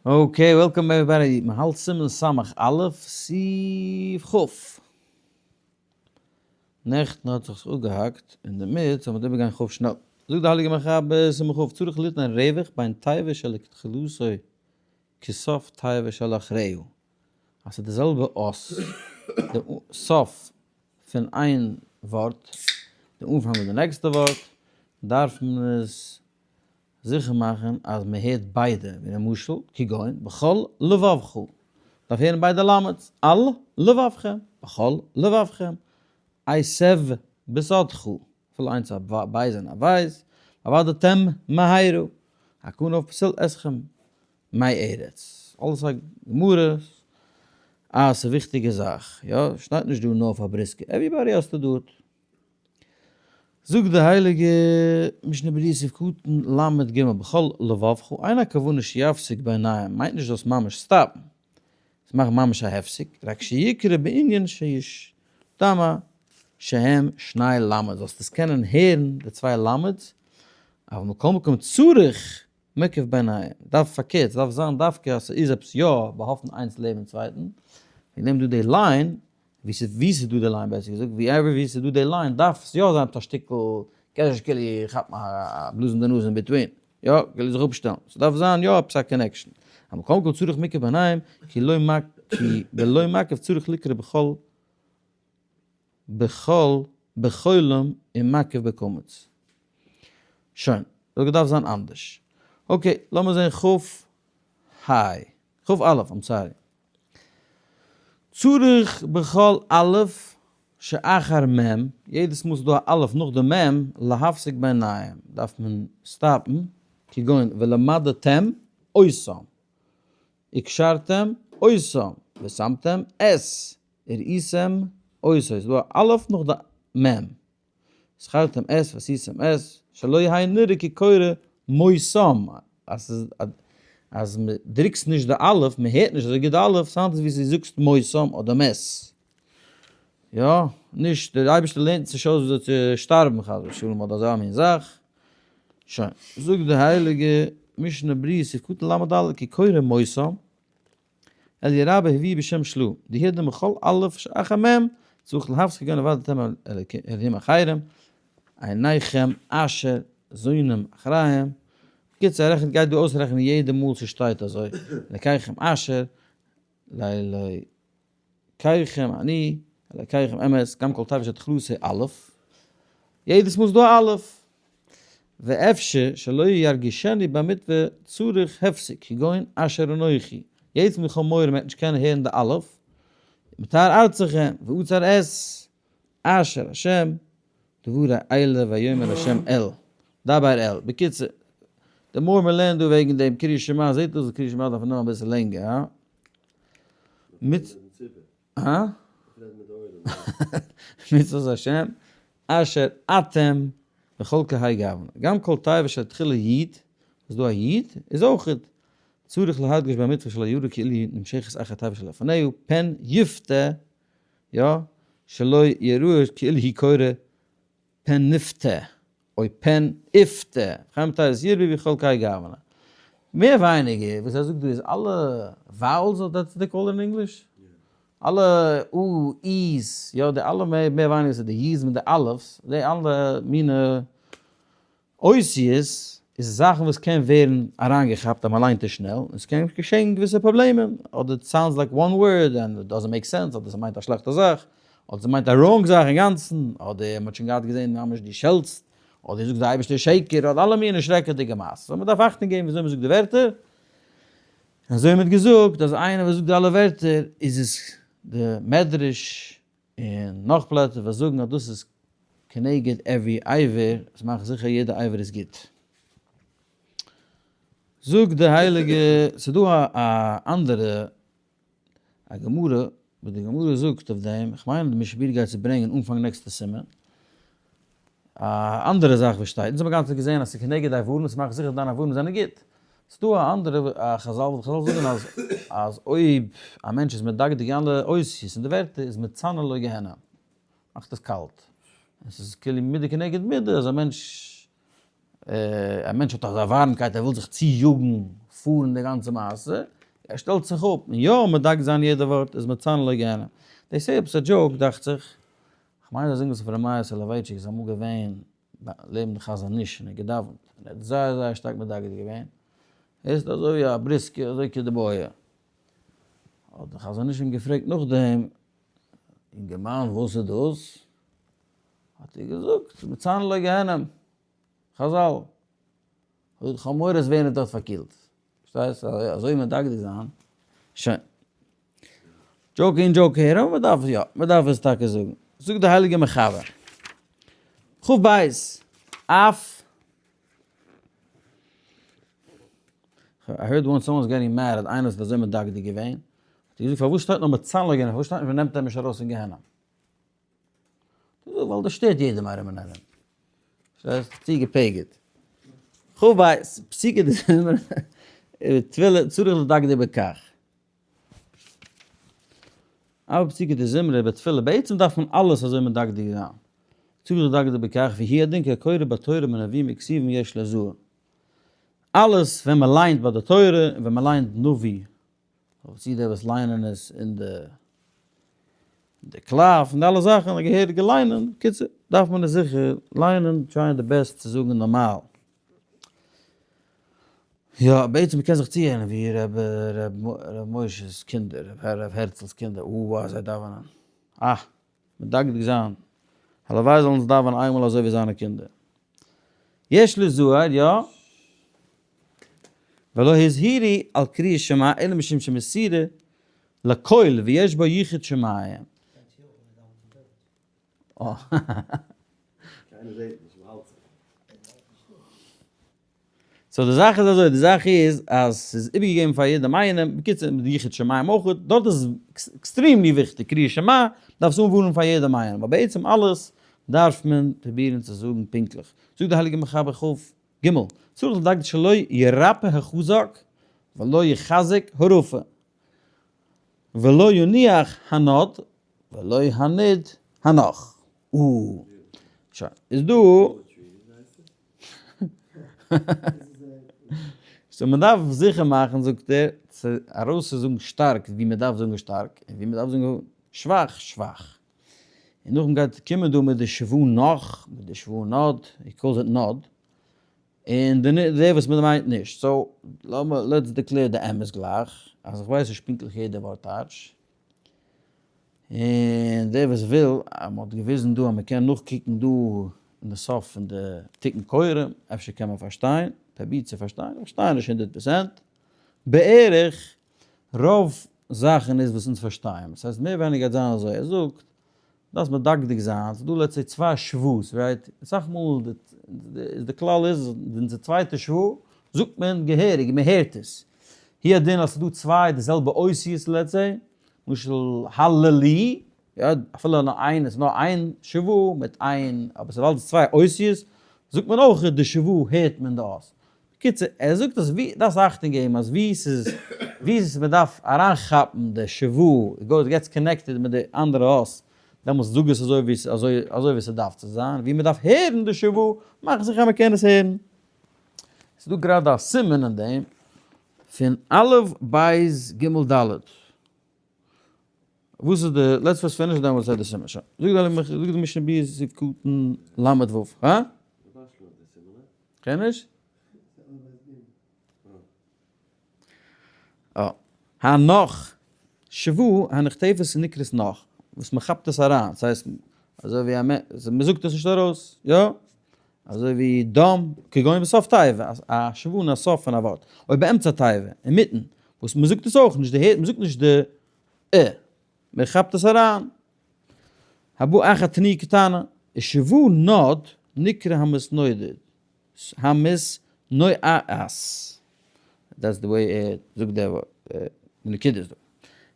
Okay, welcome everybody, מען האלט סימן סמך א', סעיף כ'. נעכטן האט זיך עס אפגעהאקט אינדערמיט, so מ'וועט איבערגיין כ' שנעל. זאגט די הייליגע מחבר, סימן כ', צריך ליתן רווח בין תיבה שלתחילתו כסוף תיבה שלאחריה, אז ס'איז די זעלבע אות, די סוף פון איין ווארט, די אנפאנג פון די נעקסטע ווארט, דארף מען עס זיכער מאכן אז מען הערט ביידע, ווי למשל, כגון, בכל לבבך, דארף הערן ביידע למד'ס, על לבבכם, בכל לבבכם, עשב בשדך, אפילו איינס א בית און א בית, ועבדתם מהרה, הכנף פסיל אתכם מארץ. אלעס א גמרא, אה ס'איז וויכטיגע זאך, יא, שטייט נישט דא נאר פאר בריסקע, everybody האסטו דארט. זאגט די הייליגע משנה ברורה סעיף קטן ל ג בכל לבבך אין הכוונה שיפסיק ביניהם מיינט נישט זאלסט ממש stop ן, עס מאכן ממש א הפסק, רק שיקרא בענין שישתמע שהם שני למד זאלסט עס קענען הערן די צוויי למד'ס, אבל מכל מקום צריך מקיף ביניהם, דארף פארקערט ס'דארף זיין דווקא אז ס'איז עפעס יא באהאפטן איינס לעבן צווייטן, וועגן דעם דא די line ווי ס'איז ווי ס'איז דא די line בעסער געזאגט ווי ever ווי ס'איז דא די line דארף עס יא זיין עפעס א שטיקל קענסט נישט כאילו כאפן א בלאז אין די נאז אין between יא כאילו זיך אפשטעלן ס'דארף זיין יא עפעס א connection אבל קודם כל צריך מקיף ביניהם כי לא מק כי בלא מקיף צריך לקרוא בכל בכל בחולם און מקיף בקמץ שוין וואלט געדארפט זיין אנדערש okay לאמיר זעהן כ ה כ א I'm sorry. צריך בכל א' שאחר מ', יעדעס מאל ס'איז דא א א' נאך די מ', להפסיק ביניהם, דארף מען stop ן, כגון ולמדתם אותם, וקשרתם אותם, ושמתם את, וראיתם אותו, ס'איז דא א א' נאך די מ'. זכרתם את ועשיתם את, שלא יהא נראה כקורא מותם, אז אז מ'דרוקסט נישט די אלף, מ'הערט נישט אזוי גוט די אלף, sound עס ווי דו זאגסט מותם אדער מת. יא, נישט, דער אייבערשטער לערנט אונז נישט אויס וויאזוי צו שטארבן חס ושלום אדער אזא מין זאך. שוין, זאגט די הייליגע משנה ברורה סעיף קטן ל' ד, כקורא מותם, אלי' רבה הביא בשם שלו, די הידע מכל א' שאחר מ', צריך להפסיק כגון עבדתם אלהים אחרים, עיניכם אשר זונים אחריהם, בקיצור ער רעכנט גייט דא אויסרעכענען יעדע מאל ס'שטייט אזוי, אלקיכם אשר לאלקיכם אני, אלקיכם אמת, גם כל תיבה שתחילתה א', יעדעס מאל ס'דא א א', ואפשר שלא ירגישני במצוה צריך הפסק כגון אשר אנכי, יעדעס מאל איך האב מורא מ'וועט נישט קענען הערן די א', מטהר ארצכם ואוצר את אשר השם דברי אלה ויאמר השם אל דבר אל, בקיצור, די more מ'לערנט דא וועגן דעם קריאת שמע זעט אויס אז קריאת שמע דארף מען נעמען אביסל לענגער, הא? מיט. הא? מצוות השם אשר אתם וכל כהאי גוונא. גם כל תיבה שתחילה י', איז דא א י', איז אויך צריך להדגיש במצוה של הירא כאילו היא נמשכת אחר תיבה שלפניה, פן יפתה, יא, שלא יראה כאילו היא קורא פן נפתה, אוי פן איפתה, וכן בתיבת ירבי וכל כהאי גוונא. מער ווייניגער וואס ער זאגט דא איז אלע vowels, that's they call in English? אלע או אי'ס, יא די אלע מער ווייניגער ס'איז די י'ס מיט די אלף'ס, די אלע מינע אותיות איז זאכן וואס קען ווערן אריינגעכאפט אז מ'ליינט עס שנעל, און ס'קען געשען געוויסע פראבלעמען, אדער it sounds like one word and it doesn't make sense, אדער ס'מיינט א שלעכטע זאך, אדער ס'מיינט א wrong זאך אינגאנצן, אדער מ'האט שוין געהאט געזען ממש דו שעלטסט, אדער דו זאגסט די אייבערשטער איז שקר, אדער אלע מיני שרעקעדיגע מעשות. so מ'דארף אכטונג געבן וויאזוי מ'זאגט די ווערטער, און אזוי ווי מ'האט געזאגט אז איינער וואס זאגט די אלע ווערטער איז עס די מדרש און נאך פלעצער וואס זאגן אז דאס איז כנגד every אבר, עס מאכט זיכער יעדע אבר איז גוט. זאגט די הייליגע, ס'איז דא א אנדערע א גמרא, וואס די גמרא זאגט אויף דעם, איך מיין די משנה ברורה גייט צו ברענגען אנפאנג נעקסטע סימן, א אנדערע זאך וואס שטייט, אונז האבן גאנצע געזען אז ס'איז כנגד איברים, ס'מאכט זיכער דיינע איברים זענען גוט. ס'איז דא א אנדערע א חזל וואס חזל זאגן אז אז אויב א מענטש איז מדקדק אין אלע אותיות און די ווערטער איז מצנן לו גיהנם, מאכט עס קאלט. און ס'איז כאילו מידה כנגד מידה אז א מענטש א מענטש האט אזא ווארעמקייט ער וויל זיך צויאגן. פארן די גאנצע מעשה, ער שטעלט זיך אפ, און יא מדקדק זיין יעדע ווארט איז מצנן לגיהנום. דאס איז עפעס א joke דאכט זיך, כ'מיין זיי זאגן עס אויף ר' מאיר סאלאווייטשיק איז אמאל געווען לעבן די חזון איש און ער האט געדאווענט, און ער האט זייער זייער שטארק מדקדק געווען, ער איז אזוי ווי א בריסקער אזוי כדבעי. האט די חזון איש אים געפרעגט נאכדעם, אינגערמאן וואס איז דאס? האט ער געזאגט, מצנן לגיהנום, חזל, כ'האב מורא עס ווערן דארט פארקילט. פארשטייסט? אזוי מדקדק זיין. שוין. joke אין joke אהער, אבער מ'דארף יא, מ'דארף עס טאקע זאגן. זאגט די הייליגע מחבר. כ"ב, אף. I heard once someone was getting mad אז איינער האט אזוי מדקדק געווען, האט ער געזאגט פארוואס שטייט נאר מצנן לגיהנום, פארוואס שטייט נישט מ'נעמט אים נישט ארויס אין גיהנום? ווייל דאס שטערט יעדעם ארום און ארום. ס'איז צו געפעגערט. כ"ב, פסוקי דזמרה, תפילה צריך לדקדק בכך. אבער פסוקי דזמרה בתפילה, בעצם דארף מען אלעס אזוי מדקדק זיין. צריך לדקדק בכך, והוא הדין כקורא בתורה בנביאים וכתובים יש לזהר. אלעס ווען מען ליינט ביי די תורה און ווען מען ליינט נביא אבער צו די וואס ליינען עס אין די די קלף און די אלע זאכן א געהעריגע ליינען, בקיצור דארף מען עס זיכער ליינען, try ען די best צו זאגן נארמאל. יא, בעצם מ'קען זיך צוהערן ווי ר' ר' משה'ס קינדער, ר' הערצל'ס קינדער, אוה זיי דאווענען, אה, מדקדק זיין, הלוואי זאלן אונז דאווענען איינמאל אזוי ווי זיינע קינדער. יש לזהר, יא. ולא הזהירי על קריאת שמע אלא משום שמסירה לכל ויש בה ייחוד שמים. so די זאך איז אזוי, די זאך איז אז ס'איז איבערגעגעבן פאר יעדעם איינעם, בקיצור מיט ייחוד שמים אויך, דארט איז extremely וויכטיג קריאת שמע, דארף עס אנווארענען פאר יעדעם איינעם, אבער בעצם אלעס דארף מען פרובירן צו זאגן פונקטליך. זאגט די הייליגע מחבר כ ג, צריך לדקדק שלא ירפה החזק ולא יחזק הרפה, ולא ינוח הנד ולא הניד הנח. או. שוין, איז דא. so מען דארף זיכער מאכן זאגט ער, צו ארויסצוזאגן שטארק ווי מען דארף זאגן שטארק, און ווי מען דארף זאגן שוואך, שוואך. און נאכדעם גייט קומען דא מיט די שווא נח, מיט די שווא נד, he calls it נד, און די די וואס מען מיינט נישט. so לאמיר let's declare די אמת גלייך, אז איך ווייס נישט פונקטליך יעדע ווארט טייטש. און דער וואס וויל, אז מען האט געוויזן דא אז מען קען נאכקוקן דא אין די סוף פון די תיקון קוראים, אפשר קען מען פארשטיין, פרובירט צו פארשטיין, איך פארשטיי נישט 100%, בערך רוב זאכן איז וואס אונז פארשטייען, דאס הייסט מער ווייניגער גייט זיין אזוי, ער זאגט, דארפסט מדקדק זיין, ס'איז דא let's say צוויי שווא'ס, right? אסאך מאל איז די כלל איז, ווען ס'איז צווייטע שווא, זאגט מען געהעריג, מען הערט עס. הוא הדין אז ס'איז דא צוויי די זעלבע אותיות let's say, למשל הללי, יא, אפילו נאר איין, עס איז נאר איין שווא מיט איין, אבער ס'איז אלץ צוויי אותיות, זאגט מען אויך די שווא הערט מען די אות. בקיצור, ער זאגט אז ווי, דארפסט אכטונג געבן אז ווי ס'איז, ווי ס'איז מ'דארף אריינכאפן די שווא, it goes, gets connected מיט די אנדערע אות, דעמאלטס זאג עס אזוי ווי, אזוי, אזוי ווי ס'דארף צו זיין, ווי מ'דארף הערן די שווא, מאך זיכער אז מ'קען עס הערן. ס'איז דא גראדע א סימן אין דעם, פון א' ב' ג' ד'. וואס איז די, let's first finish then we'll say די סימן. שוין. זאגט די משנה ברורה סעיף קטן ל' ו'. הא? קען נישט? אה. הנח שווא הנחטפת נקראת נח, וואס מען כאפט עס אריין, ס'הייסט אזוי ווי א מען זאגט עס נישט ארויס, יא? אזוי ווי דם, כגון בסוף תיבה, א שווא אין א סוף פון א ווארט, אויב באמצע תיבה, אינמיטן, וואס מען זאגט עס אויך נישט, מען זאגט נישט די ע, מען כאפט עס אריין. הבא אחר תנועה קטנה, שווא נד נקרא המתנודד, המתנועעת, that's the way ער זאגט די נקודות דא.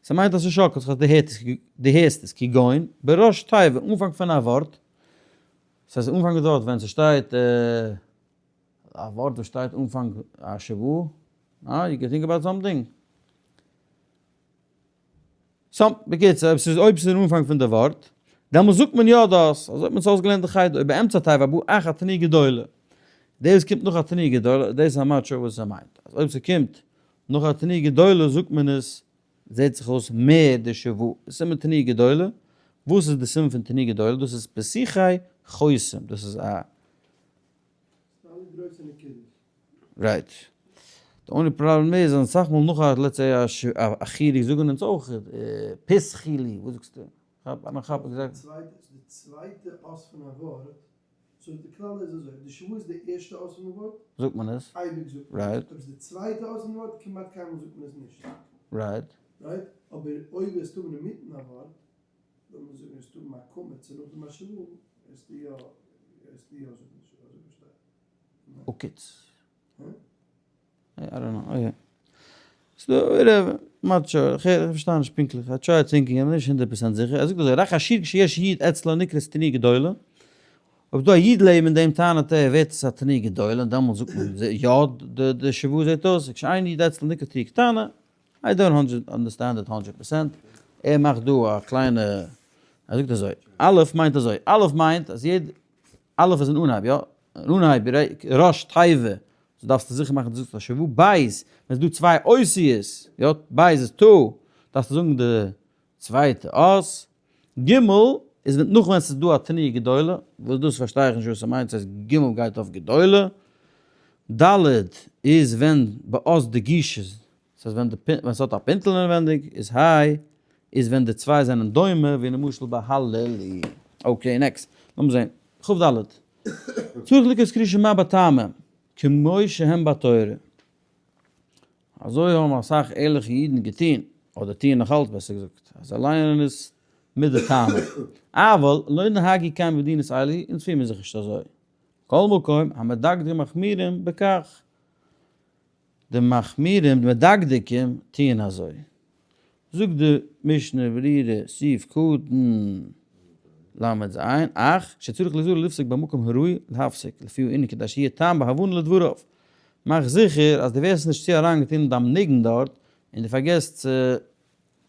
ס'מיינט אז ס'שאקלט זיך אז דו הערסט עס, כגון בראש תיבה, אנפאנג פון א ווארט, ס'הייסט אנפאנג דארט ווען ס'שטייט א ווארט וואס שטייט אנפאנג א שווא, אה, you can think about something? so, בקיצור, אויב ס'איז אויב ס'איז אין אנפאנג פון די ווארט, דעמאלס זאגט מען יא דאס, אזוי האט מען עס אויסגעלערנט אין חדר, אויב באמצע תיבה הבא אחר תנועה גדולה, דאס קומט נאך א תנועה גדולה, דאס איז א מאטשא וואס ער מיינט, אז אויב ס'קומט. נאך א תנועה גדולה זאגט מען עס, זעט זיך אויס מער די שווא, סימן תנועה גדולה, וואס איז די סימן פון תנועה גדולה? דאס איז פתיחי חותם, דאס איז א. אלע גרויסע נקודות. right. די only problem איז אז אסאך מאל נאך א let's say א חיריק זאגן אונז אויך פתחי לי, וואס זאגסטו? כאפ א כאפ exactly. די צווייטע אות פון א ווארט, so די כלל איז אזוי, די שווא איז די ערשטע אות פון די ווארט, זאגט מען עס. אייביג זאגט מען עס. right. אויב איז די צווייטע אות פון די ווארט, כמעט קיינמאל זאגט מען עס נישט. right. right? אבער אויב וועסטו האבן אינמיטן א ווארט, לאמיר זאגן וועסטו האבן א קמץ און נאכדעם א שווא, וועסטו יא, וועסטו יא זאגן די שווא, אזוי פארשטיי איך. עוקץ. I don't know, okay. ס'דא whatever, not sure, איך פארשטיי נישט פונקטליך, I try thinking, איך בין נישט 100% זיכער, ער זאגט אזוי, רק השיר כשיש יוד אצלו נקראת תנועה גדולה, אויב דא א יוד לעבן אין דעם טענה'ט ער ווערט עס א תנועה גדולה, און דעמאלטס זאגט מען יא די שווא זעט אויס, כשאין יוד אצלו נקראת תנועה קטנה, I don't understand it 100%, ער מאכט דא א קליינע, ער זאגט אזוי, א' מיינט אזוי, א' מיינט אז יעדע, א' איז אן אנהייב, יא? אן אנהייב, ראש תיבה, so דארפסטו זיכער מאכן דו זאגסט א שווא, ב', ווען ס'איז דא צוויי אותיות, יא, ב' איז תא, דארפסטו זאגן די צווייטע אות, ג' איז ווען נאך ווען ס'איז דא א תנועה גדולה, וואס דאס פארשטיי איך נישט וואס ס'מיינט, ס'הייסט ג' גייט אויף גדולה, ד' איז ווען באות דגושה, ס'הייסט ווען די ווען ס'האט א פינטל אינעווענדיג, איז ה' איז ווען די צוויי זענען דומה, ווי למשל ביי הללי. okay, next. לאמיר זען. כ"ד. צריך לקרות קריאת שמע בטעמים, כמו שהם בתורה. אזוי האבן אסאך ערליכע אידן געטון, אדער טוען נאך אלץ בעסער געזאגט, אז זיי לייענען עס מיט די טעמים. אבל לא נהגו כן במדינות אלו, אונז פירן מיר זיך נישט אזוי. כל מקום, המדקדקים מחמירים בכך. די מחמירים, די מדקדקים, טוען אזוי. זאגט די משנה ברורה, סעיף קטן ל"ז, אך שצריך ליזהר לפסוק במקום הראוי להפסיק, לפי הענין כדי שיהיה טעם בהבנה לדבריו. מאך זיכער אז דו ווערסט נישט צו אריינגעטון אין דיין ניגון דארט, און דו פארגעסט צו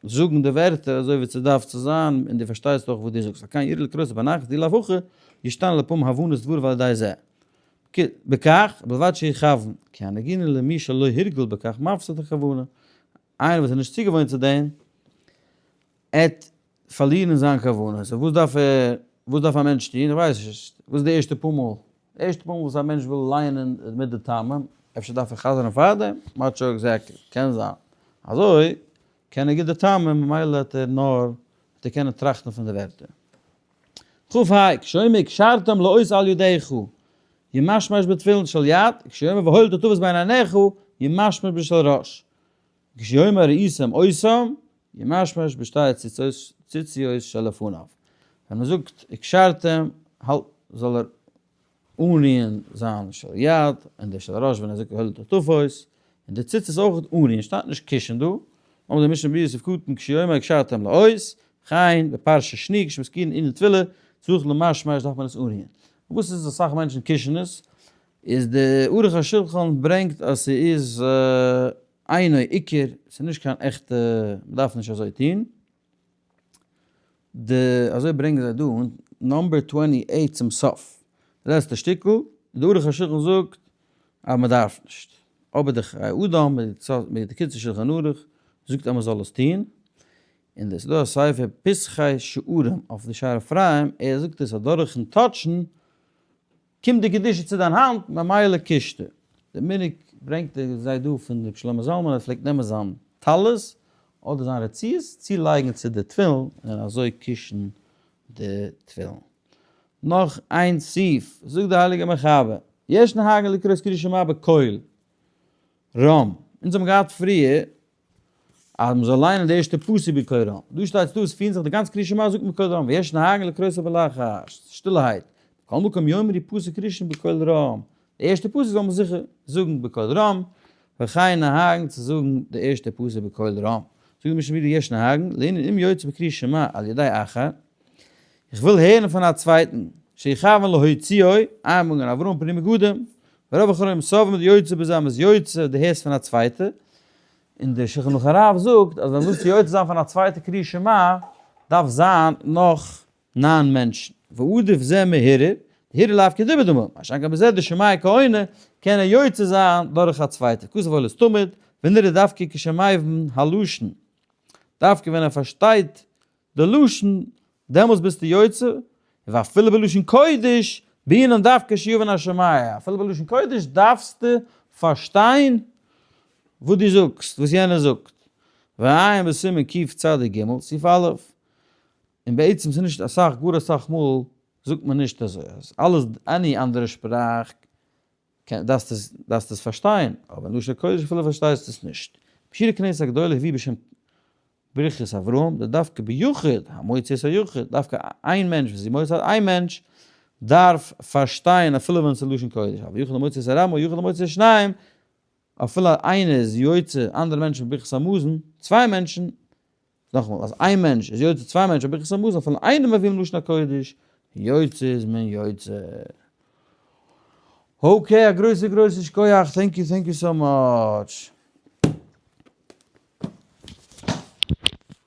זאגן די ווערטער אזוי ווי ס'דארף צו זיין, און דו פארשטייסט אויך וואס דו זאגסט. על כן יראה לקרות בנחת דאי לאו הכי ישתנה לפעמים הבנת דבריו על ידי זה. בכך, ובלבד שיכוון, כי הנגינה למי שלא הורגל בכך מפסיד הכוונה, איינער וואס איז נישט צוגעוואוינט צו דעם, עט פארלירן זיין כוונה, so וואס דארף ער, וואס דארף א מענטש טון, איך ווייס נישט, וואס איז די ערשטע פאר מאל, די ערשטע פאר מאל וואס א מענטש וויל לייענען מיט די טעמים, אפשר דארף ער חזר'ן פארדעם, not sure exactly, קען זיין, אזוי קען ער גוט די טעמים, ממילא האט ער נאר, וועט ער קענען טראכטן פון די ווערטער. כ"ה, כשאומר וקשרתם לאות על ידך, ימשמש בתפילין של יד, כשאומר והיו לטוטפות בין עיניך, ימשמש בשל ראש. כשיאמר וראיתם אותם, ימשמש בשתי ציציות שלפניו. ווען מען זאגט וקשרתם, האלט זאל ער אנרירן זיין של יד, און די של ראש ווען ער זאגט והיו לטוטפות, און די ציצית אויך אנרירן, שטייט נישט קישן דא, אמר די משנה ברורה סעיף קטן כשיאמר וקשרתם לאות, וכן בפרשה שני' כשמזכירין ענין תפילה, צריך למשמש דארף מען עס אנרירן. וואס איז אסאך מענטשן קישן עס, איז די ערוך השולחן ברענגט אז ס'איז אינו עיקר, ס'איז נישט קיין עכטע, מ'דארף נישט אזוי טון. די אזוי ברענגען זיי דא אין number 28 צום סוף, די לעצטע שטיקל, די ערוך השולחן זאגט אז מ'דארף נישט, אבער די חיי אדם מיט די קיצור שולחן ערוך זאגט אז מ'זאל עס טון, און עס איז דא א ספר פתחי שערים אויף די שער אפרים, ער זאגט עס אז דורכן touch ן קומט די קדושה צו דיין האנט, ממילא קישטו. די מנהג ברענגט ער זיי דא פון רבי שלמה זלמן, ער פלעגט נעמען זיין טלית אדער זיין רצועות צולייגן צו די תפילין און אזוי קישן די תפילין. נאך איין סעיף, זאגט די הייליגע מחבר, יש נוהגין לקרות קריאת שמע בקול רם, אונז האבן געהאט פריער אז מ'זאל ליינען די ערשטע פסוק בקול רם. דא שטייט דא עס פירן זיך די גאנצע קריאת שמע זאגט מען בקול רם, ויש נוהגין לקרותו בלחש, שטילערהייט, מכל מקום יאמרו פסוק ראשון בקול רם, די ערשטע פסוק זאל מען זיכער זאגן בקול רם, וכן נוהגין צו זאגן די ערשטע פסוק בקול רם. זאגט די משנה ברורה יש נוהגין, לענין אם יוצא בקריאת שמע על ידי אחר, איך וויל הערן פון א צווייטן, שיכוון להוציאו, עיין במגן אברהם פרי מגדים, ורוב אחרונים סוברים דיוצא בזה מ'איז יוצא, דו הערסט פון א צווייטע, און דער שולחן ערוך הרב זאגט אז ווען ווילסטו יוצא זיין פון א צווייטע קריאת שמע, דארף זיין נאך ניין מענטשן, ועדיף זה מהרהור, דהרהור לאו כדיבור דמי, מה שאין כן בזה דשומע כעונה, קען ער יוצא זיין דורך א צווייטע, כתוב והיו לטוטפות תמיד. ונראה דווקא כשמבין הלשון, דווקא ווען ער פארשטייט די לשון, דעמאלטס ביסטו יוצא, ואפילו בלשון קודש, בעינן דווקא שיבין השומע, אפילו בלשון קודש דארפסטו פארשטיין וואס דו זאגסט, וואס יענער זאגט, ועיין בסימן קצ ג, סעיף א', און בעצם ס'איז נישט אסאך, גאר אסאך מאל זאגט מען נישט אזוי, אז אלעס any אנדערע שפראך דארפסט עס דארפסט עס פארשטיין, אבער אין לשון הקודש אפילו פארשטייסטו עס נישט. בשירי כנסת הגדולה הביא בשם ברכת אברהם, דדווקא ביחיד, המוציא את היחיד, דווקא איין מענטש וואס איז מוציא איין מענטש, דארף פארשטיין אפילו ווען עס איז לשון קודש, אבל יחיד המוציא את הרבים או יחיד המוציא את שניים, אפילו איינער איז יוצא אנדערע מענטשן בברכת המזון, צוויי מענטשן, נאכאמאל, אז איין מענטש איז יוצא צוויי מענטשן ברכת המזון, אפילו איינער מביאים לשון הקודש, יוצא איז מען יוצא. okay, א גרויסע גרויסע שכוח, thank you, thank you so much.